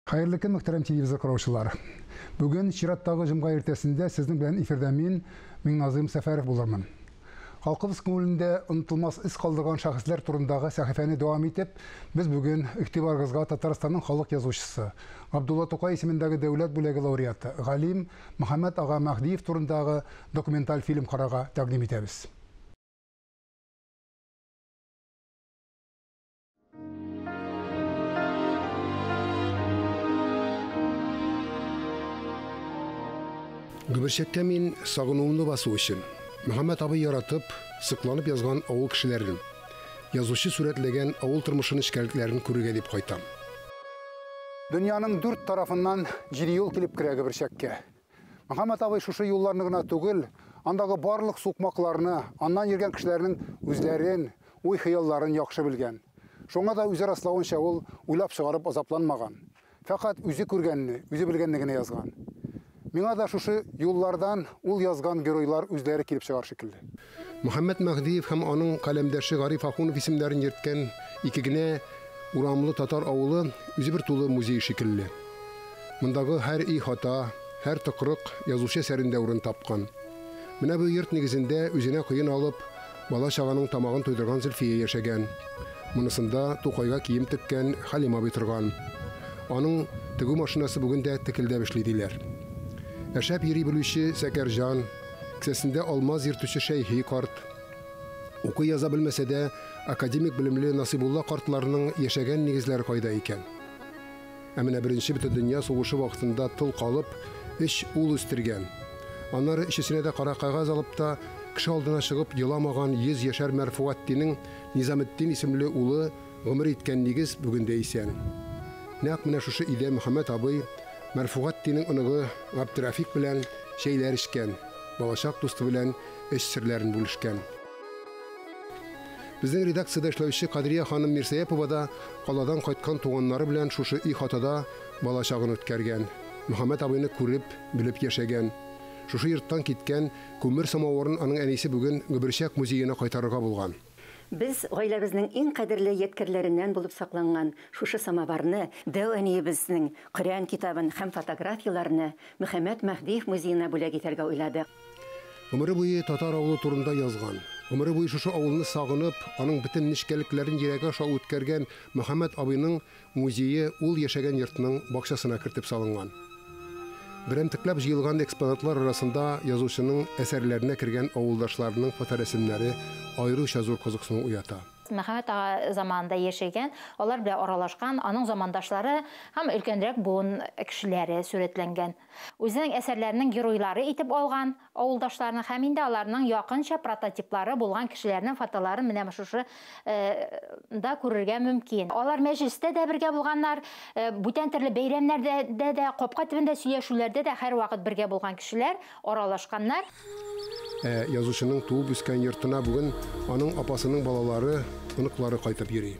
Хәерле көн, мөхтәрәм телевизор караучылар. Бүген чираттагы җомга иртәсендә сезнең белән эфирда мин, Миңназыйм Сәфәров булырмын. Халкыбыз күңелендә онытылмас эз калдырган шәхесләр турындагы сәхифәне дәвам итеп, без бүген игътибарыгызга Татарстанның халык язучысы, Габдулла Тукай исемендәге дәүләт бүләге лауреаты, галим Мөхәммәт ага Мәһдиев турындагы документаль фильм карарга тәкъдим итәбез. Гөберчәккә мин сагынуымны басу өчен, Мөхәммәт абый яратып, сокланып язган авыл кешеләрен, язучы сурәтләгән авыл тормышы нечкәлекләрен күрергә дип кайтам. Дөньяның дүрт тарафыннан җиде юл килеп керә Гөберчәккә. Мөхәммәт абый шушы юлларны гына түгел, андагы барлык сукмакларны, аннан йөргән кешеләрнең үзләрен, уй-хыялларын яхшы белгән. Шуңа да үзе раславынча, ул уйлап чыгарып азапланмаган. Фәкать үзе күргәнне, үзе белгәнне генә язган. Миңа да шушы юллардан ул язган геройлар үзләре килеп чыгар шикелле. Мөхәммәт Мәһдиев һәм аның каләмдәше Гариф Ахунов исемнәрен йөрткән ике генә урамлы татар авылы үзе бер тулы музей шикелле. Мондагы һәр өй хата, һәр тыкрык язучы әсәрендә урын тапкан. Менә бу йорт нигезендә үзенә коен алып, бала-чаганың тамагын туйдырган Зөлфия яшәгән. Монысында Тукайга кием теккән Хәлим абый торган. Аның тегү машинасы бүген дә текелдәп эшли диләр. Ә шәп йөри белүче Сәкәрҗан, кесәсендә алмаз йөртүче Шәйхи карт, укый-яза белмәсә дә, академик белемле Насыйбулла картларның яшәгән нигезләре кайда икән? Ә менә Беренче бөтендөнья сугышы вакытында тол калып, өч ул үстергән. Аннары өчесенә дә кара кәгазь алып та, кеше алдына чыгып еламаган 100 яшәр Мәрфугаттинең Низаметдин исемле улы гомер иткән нигез бүген дә исән. Нәкъ менә шушы өйдә Мөхәммәт абый Мәрфугаттинең оныгы Габдерәфик белән чәйләр эчкән, балачак дусты белән эч серләрен бүлешкән. Безнең редакциядә эшләүче Кадрия ханым Мирсәяпова да каладан кайткан туганнары белән шушы өй хатада балачагын үткәргән, Мөхәммәт абыйны күреп, белеп яшәгән. Шушы йорттан киткән күмер самавырын аның әнисе бүген Гөберчәк музеена кайтарырга булган. Без гаиләбезнең иң кадерле ядкәрләреннән булып сакланган шушы самоварны, дәү әниебезнең Коръән китабын һәм фотографияләрне Мөхәммәт Мәһдиев музеена бүләк итәргә уйладык. Гомере буе татар авылы турында язган, гомере буе шушы авылны сагынып, аның бөтен нечкәлекләрен йөрәге аша үткәргән Мөхәммәт абыйның музее ул яшәгән йортның бакчасына кертеп салынган. Берәмтекләп җыелган экспонатлар арасында язучының әсәрләренә кергән авылдашларының фоторәсемнәре аеруча зур кызыксыну уята. Мөхәммәт ага заманында яшәгән, алар белән аралашкан, аның замандашлары һәм өлкәнрәк буын кешеләре сурәтләнгән. Үзенең әсәрләренең геройлары итеп алган авылдашларны һәм инде аларның якынча прототиплары булган кешеләрнең фотоларын менә шушы да күрергә мөмкин. Алар мәҗлестә дә бергә булганнар, бүтән төрле бәйрәмнәрдә дә, капка төбендә сөйләшүләрдә дә һәрвакыт бергә булган кешеләр, аралашканнар. Ә язучының туып үскән йортына бүген аның апасының балалары, оныклары кайтып йөри.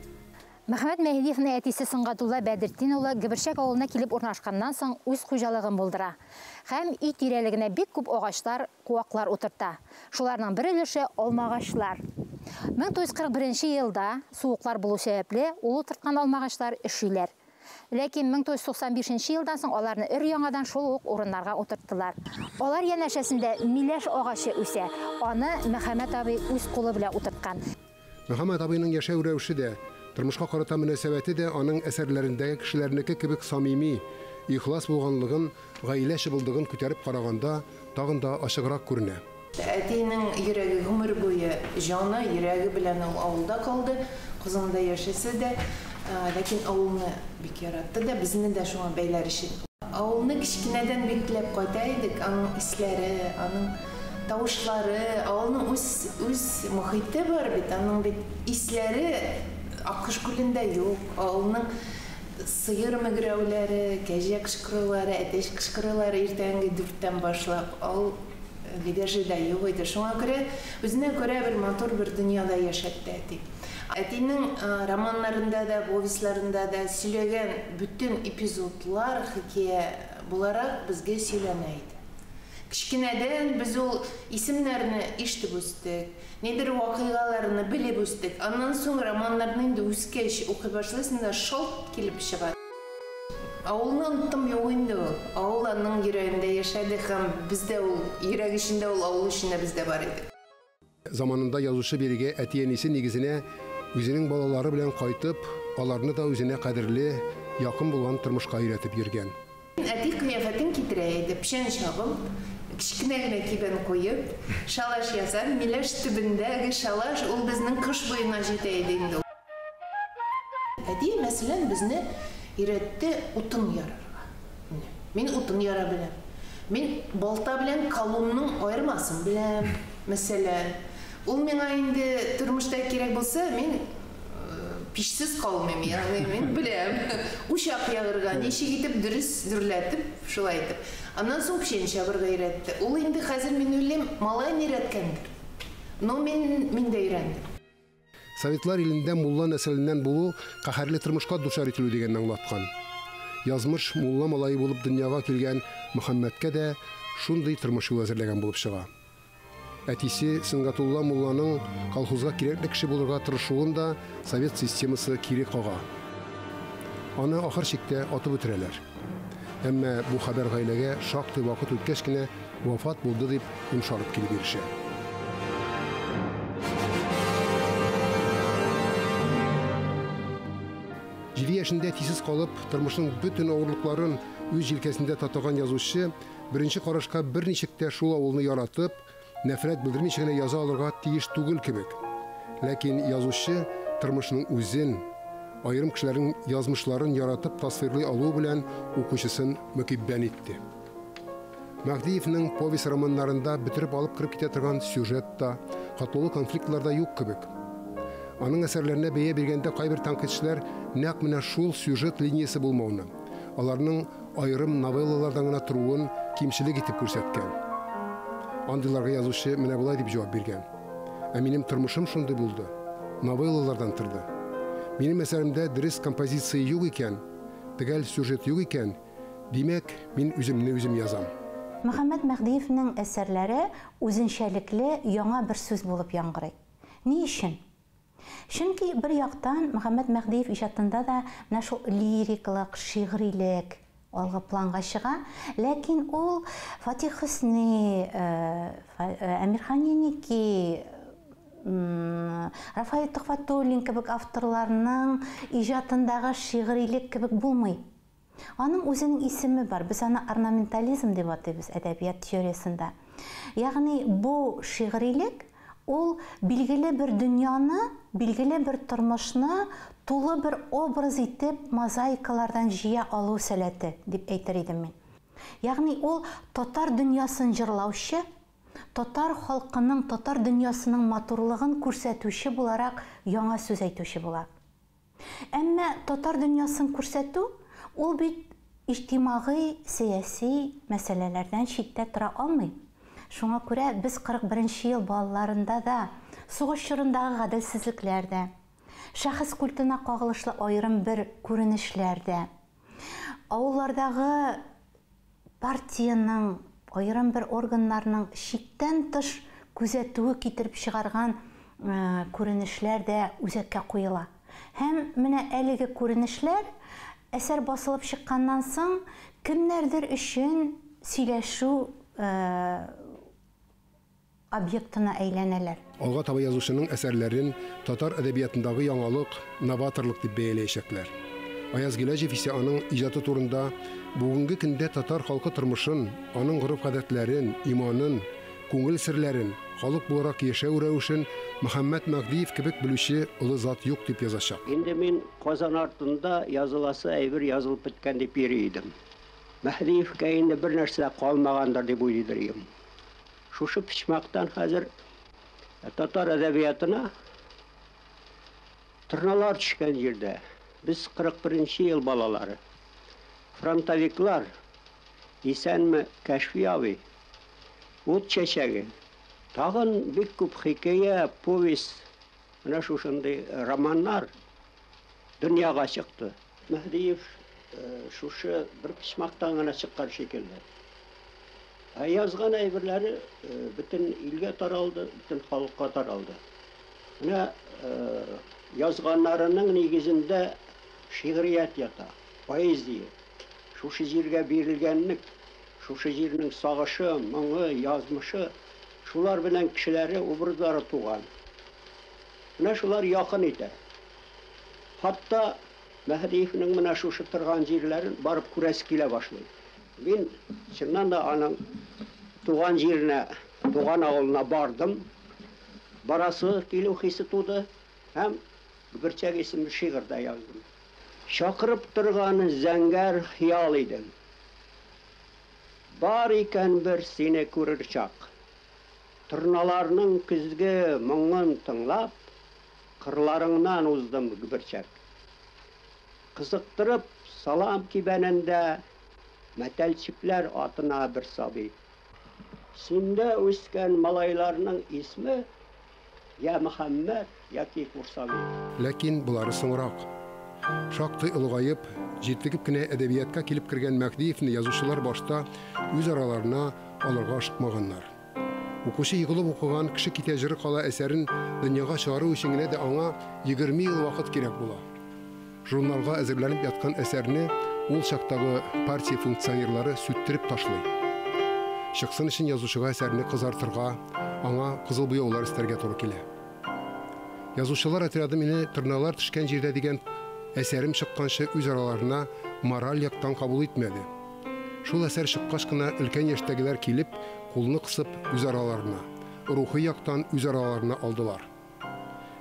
Мөхәммәт Мәһдиевнең әтисе Сөнгатулла Бәдертдин улы Гөберчәк авылына килеп урнашканнан соң үз хуҗалыгын булдыра. Һәм өй тирәлегенә бик күп агачлар, куаклар утырта. Шуларның бер өлеше алмагачлар. 1941 елда суыклар булу сәбәпле ул утырткан алмагачлар өшиләр. Ләкин 1995 елдан соң аларны өр-яңадан шул ук урыннарга утырттылар. Алар янәшәсендә миләш агачы үсә. Аны Мөхәммәт абый үз кулы белән утырткан. Мөхәммәт абыйның яшәү рәвеше дә, тормышка карата мөнәсәбәте дә аның әсәрләрендәге кешеләрнеке кебек самими, ихлас булганлыгын гаилә чыбылдыгын күтәреп караганда тагын да ачыграк күренә. Әтинең йөрәге гомер буе җаны, йөрәге белән ул авылда калды, Казанда яшәсә дә, ләкин авылны бик яратты да, безне дә шуңа бәйләр өчен. Авылны кечкенәдән бик теләп кайта идек, аның исләре, аның тавышлары, авылның үз үз мохите бар бит, аның бит исләре Аккош күлендә юк, авылның сыер мөгрәүләре, кәҗә кычкырулары, әтәч кычкырулары иртәнге дүрттән башлап, авыл Лебяжьеда юк иде. Шуңа күрә үзенә күрә бер матур бер дөньяда яшәтте әти. Әтинең романнарында да, повестьларында да сөйләгән бөтен эпизодлар хикәя буларак безгә сөйләнә иде. Кечкенәдән без ул исемнәрне ишетеп үстек, нидер вакыйгаларны белеп үстек. Аннан соң романнарны инде үскәч укый башлыйсың да, шалт килеп чыга. Авылны оныттым юк инде ул. Авыл аның йөрәгендә яшәде һәм бездә ул йөрәк эчендә, ул авыл эчендә бездә бар иде. Заманында язучы бирегә әти-әнисе нигезенә үзенең балалары белән кайтып, аларны да үзенә кадерле, якын булган тормышка өйрәтеп йөргән. Әти кыяфәтен китерә иде, печән чабып, кечкенә генә кибән куеп, шалаш ясап, миләш төбендәге шалаш ул безнең кыш буена җитә иде инде. Әти, мәсәлән, безне өйрәтте утын ярырга. Мин утын яра беләм. Мин балта белән колунның аермасын беләм, мәсәлән. Ул миңа инде тормышта кирәк булса, мин пичсез калмыйм, ягъни мин беләм. Учак ягырга, ничек итеп дөрес дөрләтеп, шулай итеп. Аннан соң печән чабырга өйрәтте. Ул инде хәзер мин уйлыйм, малаен өйрәткәндер. Но мин дә өйрәндем. Советлар илендә мулла нәселеннән булу каһәрле тормышка дучар ителү дигәнне аңлаткан. Язмыш мулла малае булып дөньяга килгән Мөхәммәткә дә шундый тормыш юлы әзерләгән булып чыга. Әтисе Сөнгатулла мулланың колхозга кирәкле кеше булырга тырышуын да совет системасы кире кага. Аны ахыр чиктә атып үтерәләр. Әмма бу хәбәр гаиләгә шактый вакыт үткәч кенә вафат булды дип йомшарып килеп ирешә. Җиде яшендә әтисез калып, тормышның бөтен авырлыкларын үз җилкәсендә татыган язучы беренче карашка берничек тә шул авылны яратып, нәфрәт белдермичә генә яза алырга тиеш түгел кебек. Ләкин язучы тормышның үзен, аерым кешеләрнең язмышларын яратып тасвирлый алуы белән укучысын мөкиббән итте. Мәһдиевнең повесть романнарында бөтереп алып кереп китә торган сюжет та, катлаулы конфликтлар да юк кебек. Аның әсәрләренә бәя биргәндә кайбер тәнкыйтьчеләр нәкъ менә шул сюжет линиясе булмауны, аларның аерым новеллалардан гына торуын кимчелек итеп күрсәткән. Андыйларга язучы менә болай дип җавап биргән. Ә минем тормышым шундый булды. Новеллалардан торды. Минем әсәремдә дөрес композиция юк икән, төгәл сюжет юк икән, димәк, мин үземне үзем язам. Мөхәммәт Мәһдиевнең әсәрләре үзенчәлекле яңа бер сүз булып яңгырый. Ни өчен? Чөнки бер яктан Мөхәммәт Мәһдиев иҗатында да менә шул лириклык, шигърилек алгы планга чыга, ләкин ул Фатих Хөсни, Әмирхан Еники, Рафаэль Төхвәтуллин кебек авторларның иҗатындагы шигърилек кебек булмый. Аның үзенең исеме бар, без аны орнаментализм дип атыйбыз әдәбият теориясендә. Ягъни бу шигърилек ул билгеле бер дөньяны, билгеле бер тормышны тулы бер образ итеп мозаикалардан җыя алу сәләте дип әйтер идем мин. Ягъни ул татар дөньясын җырлаучы, татар халкының, татар дөньясының матурлыгын күрсәтүче буларак яңа сүз әйтүче була. Әмма татар дөньясын күрсәтү ул бит иҗтимагый, сәяси мәсьәләләрдән читтә тора алмый. Шуңа күрә без 41 ел балаларында да сугыш чорындагы гаделсезлекләр дә, шәхес культына кагылышлы аерым бер күренешләр дә, авыллардагы партиянең, аерым бер органнарның чиктән тыш күзәтүе китереп чыгарган күренешләр дә үзәккә куела. Һәм менә әлеге күренешләр әсәр басылып чыкканнан соң кемнәрдер өчен сөйләшү объектына әйләнәләр. Алга таба язучының әсәрләрен татар әдәбиятындагы яңалык, новаторлык дип бәяләячәкләр. Аяз Гыйләҗев исә аның иҗаты турында бүгенге көндә татар халкы тормышын, аның гореф-гадәтләрен, иманын, күңел серләрен, халык буларак яшәү рәвешен Мөхәммәт Мәһдиев кебек белүче олы зат юк дип язачак. Инде мин Казан артында языласы әйбер язылып беткән дип йөри идем. Мәһдиевкә инде бер нәрсә калмагандыр дип уйлыйдыр идем. Шушы почмактан хәзер татар әдәбиятына торналар төшкән җирдә. Без 41 ел балалары. Фронтовиклар, исәнме Кәшфи абый, ут чәчәге, тагын бик күп хикәя, повесть, менә шушындый романнар дөньяга чыкты. Мәһдиев шушы бер почмактан гына чыккан шикелле. Ә язган әйберләре бөтен илгә таралды, бөтен халыкка таралды. Менә язганнарының нигезендә шигърият ята, поэзия. Шушы җиргә бирелгәнлек, шушы җирнең сагышы, моңы, язмышы, шулар белән кешеләре, образлары туган. Менә шулар якын итә. Хатта Мәһдиевнең менә шушы торган җирләрен барып күрәсе килә башлый. Мин чыннан да аның туган җиренә, туган авылына бардым. Барасы килү хисе туды һәм Гөберчәк исемле шигырь дә яздым. Чакырып торган зәңгәр хыял идем. Бар икән бер сине күрер чак. Торналарның көзге моңын тыңлап, кырларыңнан уздым, Гөберчәк. Кызыктырып, салам кибәнендә мәтәлчекләр атына бер сабый. Синдә үскән малайларның исме я Мөхәммәт, яки Курсави. Ләкин болары соңрак. Шактый олыгаеп, җитлегеп кенә әдәбиятка килеп кергән Мәһдиевне язучылар башта үз араларына алырга ашыкмаганнар. Укучы егылып укыган «Кеше китә, җыры кала» әсәрен дөньяга чыгару өчен генә дә аңа 20 ел вакыт кирәк була. Журналга әзерләнеп яткан әсәрне ул чактагы партия функционерлары сүттереп ташлый. Чыксын өчен язучыга әсәрне кызартырга, аңа кызыл буяулар өстәргә туры килә. Язучылар отряды мине «Торналар төшкән җирдә» дигән әсәрем чыкканчы үз араларына мораль яктан кабул итмәде. Шул әсәр чыккач кына өлкән яшьтәгеләр килеп, кулны кысып үз араларына, рухи яктан үз араларына алдылар.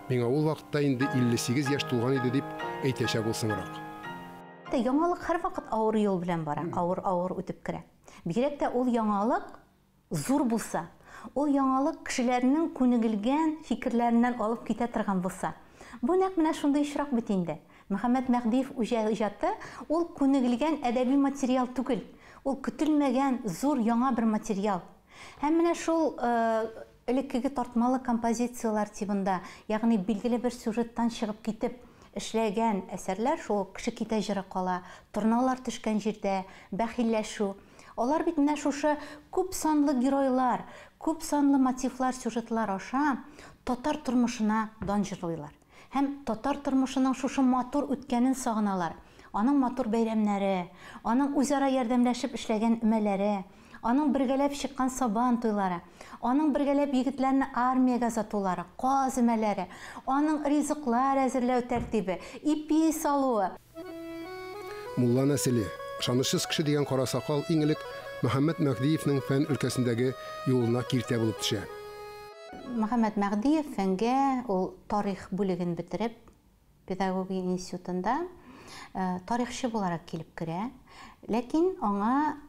Миңа ул вакытта инде 58 яшь тулган иде дип әйтәчәк ул соңрак. Яңалык һәрвакыт авыр юл белән бара, авыр-авыр үтеп керә. Бигрәк тә ул яңалык зур булса, ул яңалык кешеләрнең күнегелгән фикерләреннән алып китә торган булса. Бу нәкъ менә шундый очрак бит инде. Мөхәммәт Мәһдиев иҗаты ул күнегелгән әдәби материал түгел, ул көтелмәгән зур яңа бер материал. Һәм менә шул элеккеге тартмалы композицияләр тибында, ягъни билгеле бер сюжеттан чыгып китеп эшләгән әсәрләр, шул «Кеше китә, җыры кала», «Торналар төшкән җирдә», «Бәхилләшү». Алар бит менә шушы күп санлы геройлар, күп санлы мотивлар, сюжетлар аша татар тормышына дан җырлыйлар. Һәм татар тормышының шушы матур үткәнен сагыналар. Аның матур бәйрәмнәре, аның үзара ярдәмләшеп эшләгән өмәләре, аның бергәләп чыккан сабан туйлары, аның бергәләп егетләрне армиягә озатулары, каз өмәләре, аның ризыклар әзерләү тәртибе, ипи салуы. Мулла нәселе, ышанычсыз кеше дигән кара сакал иң элек Мөхәммәт Мәһдиевнең фән өлкәсендәге юлына киртә булып төшә. Мөхәммәт Мәһдиев фәнгә ул тарих бүлеген бетереп, педагогия институтында тарихчы буларак килеп керә. Ләкин аңа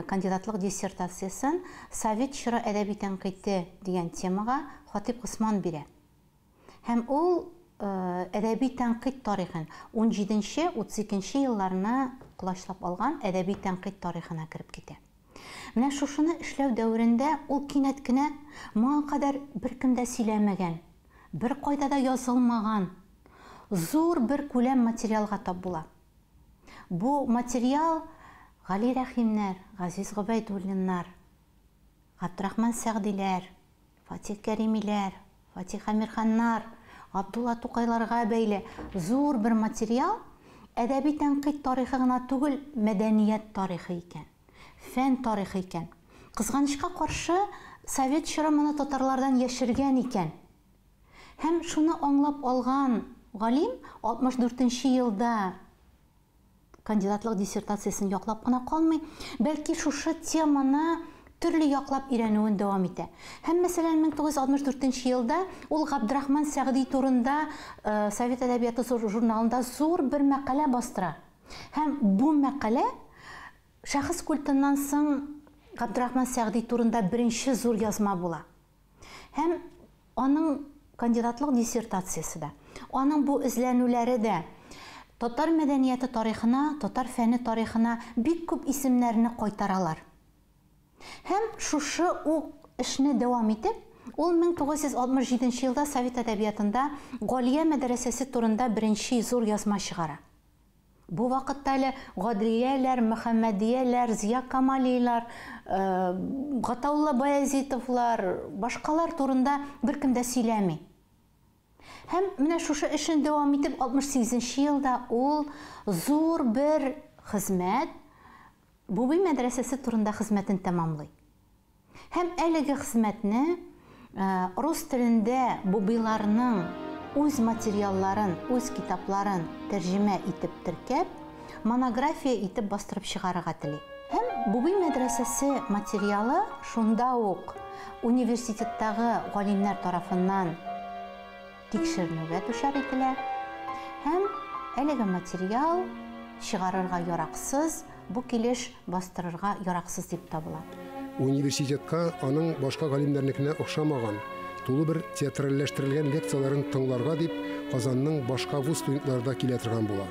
кандидатлык диссертациясен Совет чоры әдәби тәнкыйте дигән темага Хатип Госман бирә. Һәм ул әдәби тәнкыйть тарихын 17-32 елларны колачлап алган әдәби тәнкыйть тарихына кереп китә. Менә шушыны эшләү дәверендә ул кинәт кенә моңа кадәр беркем дә сөйләмәгән, бер кайда да язылмаган зур бер күләм материалга тап була. Бу материал Гали Рәхимнәр, Газиз Гобәйдуллиннар, Габдрахман Сәгъдиләр, Фатих Кәримиләр, Фатих Әмирханнар, Габдулла Тукайларга бәйле зур бер материал әдәби тәнкыйть тарихы гына түгел, мәдәният тарихы икән, фән тарихы икән. Кызганычка каршы, совет чоры моны татарлардан яшергән икән. Һәм шуны аңлап алган галим 64 елда кандидатлык диссертациясен яклап кына калмый, бәлки шушы теманы төрле яклап өйрәнүен дәвам итә. Һәм, мәсәлән, 1964 елда ул Габдрахман Сәгъди турында Совет әдәбияты журналында зур бер мәкалә бастыра. Һәм бу мәкалә шәхес культыннан соң Габдрахман Сәгъди турында беренче зур язма була. Һәм аның кандидатлык диссертациясе дә, аның бу эзләнүләре дә татар мәдәнияте тарихына, татар фәне тарихына бик күп исемнәрне кайтаралар. Һәм шушы ук эшне дәвам итеп, ул 1967 елда Совет әдәбиятында Галия мәдрәсәсе турында беренче зур язма чыгара. Бу вакытта әле Гадрияләр, Мөхәммәдияләр, Зия Камалилар, Гатаулла Баязитовлар, башкалар турында беркем дә сөйләми. Һәм менә шушы эшен дәвам итеп 68 елда ул зур бер хезмәт Бубый мәдрәсәсе турында хезмәтен тәмамлый. Һәм әлеге хезмәтне рус телендә бубыйларның үз материалларын, үз китапларын тәрҗемә итеп теркәп, монография итеп бастырып чыгарырга тели. Һәм Бубый мәдрәсәсе материалы шунда ук университеттагы галимнәр тарафыннан тикшеренүгә дучар ителә һәм әлеге материал чыгарырга яраксыз, бу килеш бастырырга яраксыз дип табыла. Университетка аның башка галимнәрнекенә охшамаган, тулы бер театральләштерелгән лекцияләрен тыңларга дип Казанның башка вуз студентлары да килә торган була.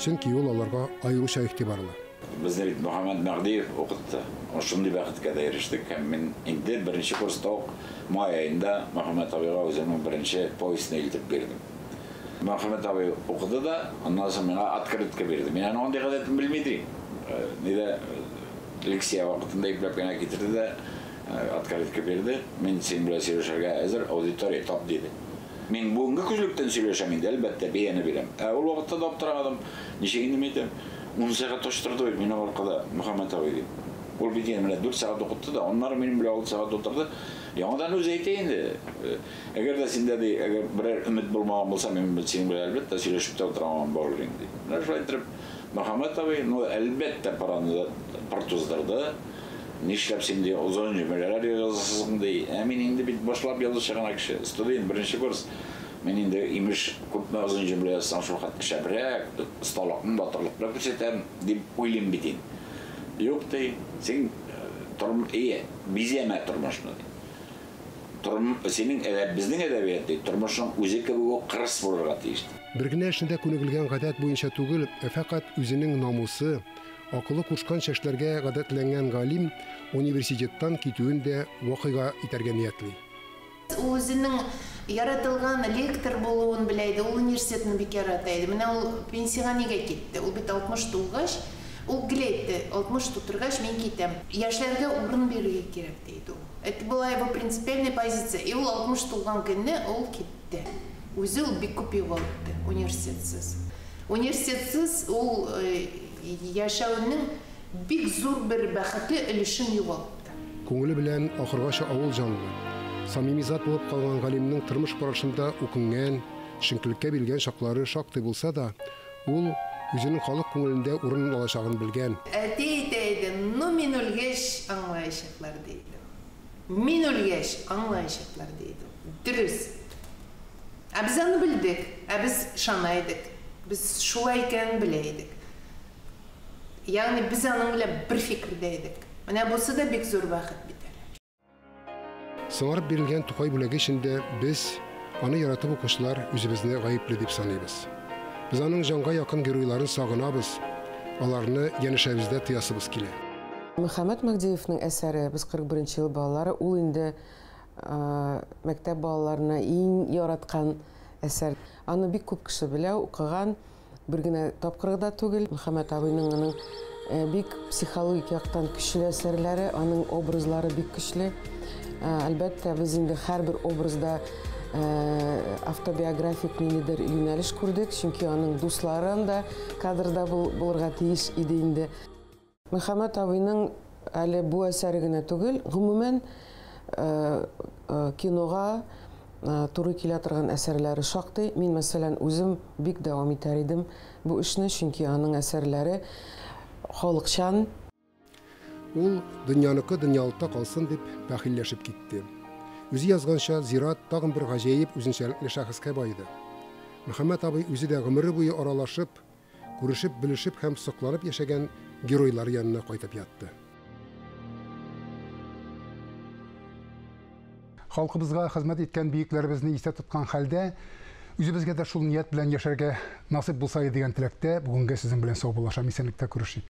Чөнки ул аларга аеруча игътибарлы. Безне бит Мөхәммәт Мәһдиев укытты. Шундый бәхеткә дә ирештек һәм мин инде беренче курста ук май аенда Мөхәммәт абыйга үземнең беренче повестьны илтеп бирдем. Мөхәммәт абый укыды да, аннан соң миңа открытка бирде. Мин аның андый гадәтен белми идем. Нидә лекция вакытында ипләп кенә китерде дә открытка бирде. Мин синең белән сөйләшергә әзер, аудитория тап, диде. Мин бүгенге күзлектән сөйләшәм инде, әлбәттә, бәяне бирәм. Ә ул вакытта да аптырамадым. Ничек инде мин әйтәм, 10 сәгать очтырды бит минем аркада Мөхәммәт абый дип. Ул бит инде менә 4 сәгать укытты да, аннары минем белән 6 сәгать утырды. Яңадан үзе әйтә инде. Әгәр дә синдә ди, әгәр берәр өмет булмаган булса, мин синең белән әлбәттә сөйләшеп тә утыра алмам булыр инде. Менә шулай итеп Мөхәммәт абый, ну, әлбәттә, параны пыр туздырды. Нишләп син ди озын җөмләләр язасың ди. Ә мин инде бит башлап язучы гына кеше, студент, беренче курс. Мин инде имеш күпме озын җөмлә язсаң, шул хәтле шәбрәк, осталыкны, батырлыкны күрсәтәм дип уйлыйм бит инде. Юк ди, син ие, бизәмә тормышны ди. Синең безнең әдәбият ди, тормышның үзе кебек үк кырыс булырга тиеш. Бер генә эшендә күнегелгән гадәт буенча түгел, ә фәкать үзенең намусы, акылы кушканча эшләргә гадәтләнгән галим университеттан китүен дә вакыйга итәргә ниятли. Ул үзенең яратылган лектор булуын белә иде, ул университетны бик ярата иде. Менә ул пенсиягә нигә китте? Ул бит 60 тулгач, ул гел әйтте, 60 тутыргач мин китәм. Яшьләргә урын бирергә кирәк диде ул. Это была его принципиальная позиция. И ул 60 тулган көнне ул китте. Үзе ул бик күп югалтты университетсыз. Университетсыз ул яшәүнең бик зур бер бәхетле өлешен югалтты. Күңеле белән ахыргача авыл җанлы, самими зат булып калган галимнең тормыш барышында үкенгән, төшенкелеккә бирелгән чаклары шактый булса да, ул үзенең халык күңелендә урын алачагын белгән. Әти әйтә иде, ну мин үлгәч аңлаячаклар диде. Мин үлгәч аңлаячаклар диде. Дөрес. Ә без аны белдек, ә без ышана идек. Без шулай икәнен белә идек. Ягъни без аның белән бер фикердә идек. Менә бусы да бик зур бәхет бит әле. Соңарып бирелгән Тукай бүләге өчен дә без, аны яратып укучылар, үзебезне гаепле дип саныйбыз. Без аның җанга якын геройларын сагынабыз, аларны янәшәбездә тоясыбыз килә. Мөхәммәт Мәһдиевнең әсәре Без 41 ел балалары, ул инде мәктәп балаларына иң яраткан әсәр. Аны бик күп кеше белә, укыган, бер генә тапкыр да түгел. Мөхәммәт абыйның аның бик психологик яктан көчле әсәрләре, аның образлары бик көчле. Әлбәттә, без инде һәрбер образда автобиографик ниндидер юнәлеш күрдек, чөнки аның дуслары да кадрда булырга тиеш иде инде. Мөхәммәт абыйның әле бу әсәре генә түгел, гомумән кинога туры килә торган әсәрләре шактый. Мин, мәсәлән, үзем бик дәвам итәр идем бу эшне, чөнки аның әсәрләре халыкчан. Ул дөньяныкы дөньялыкта калсын дип бәхилләшеп китте. Үзе язганча, зират тагын бер гаҗәеп үзенчәлекле шәхескә баеды. Мөхәммәт абый үзе дә гомере буе аралашып, күрешеп, белешеп һәм сокланып яшәгән геройлар янына кайтып ятты. Халкыбызга хезмәт иткән бөекләребезне истә тоткан хәлдә, үзебезгә дә шул ният белән яшәргә насыйп булса иде дигән теләктә бүгенгә сезнең белән саубуллашам, исәнлектә күрешик.